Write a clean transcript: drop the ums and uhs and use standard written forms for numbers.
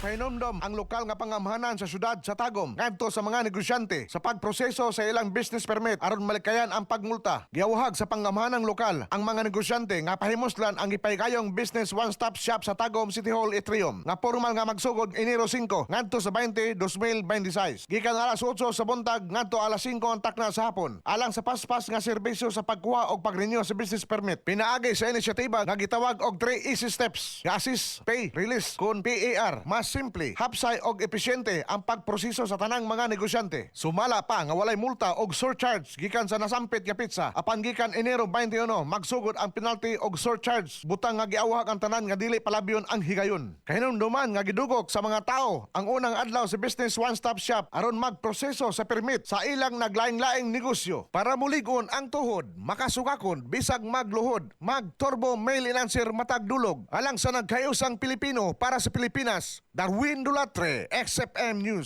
Nagpahinomdom ang lokal nga pangamhanan sa syudad sa Tagum ngadto sa mga negosyante sa pagproseso sa ilang business permit aron malikayan ang pagmulta. Giawhag sa pangamhanang lokal ang mga negosyante nga pahimuslan ang gipahigayong Business One Stop Shop sa Tagum City Hall Atrium nga formal nga magsugod Enero 5 ngadto sa 20, 2026, gikan alas 8 sa buntag ngadto alas 5 ang takna sa hapon, alang sa paspas nga serbisyo sa pagkuha og pag-renew sa business permit pinaagi sa inisyatiba nga gitawag og 3 easy steps nga assist, pay, release kon PAR. Mas simple, hapsay og episyente ang pagproseso sa tanang mga negosyante. Sumala pa nga walay multa og surcharge gikan sa nasampit nga petsa, apan gikan Enero 21 magsugod ang penalty og surcharge, butang nga giawhag ang tanan nga dili palabyon ang higayon. Kahinumduman nga gidugok sa mga tao ang unang adlaw sa Business One Stop Shop aron magproseso sa permit sa ilang naglaing-laing negosyo para mulig-on ang tuhod, makasugakon bisag magluhod, mag-turbo mail enhancer matag dulog. Alang sa nagkayusang Pilipino para sa Pilipinas, Darwin Dulatre, XFM News.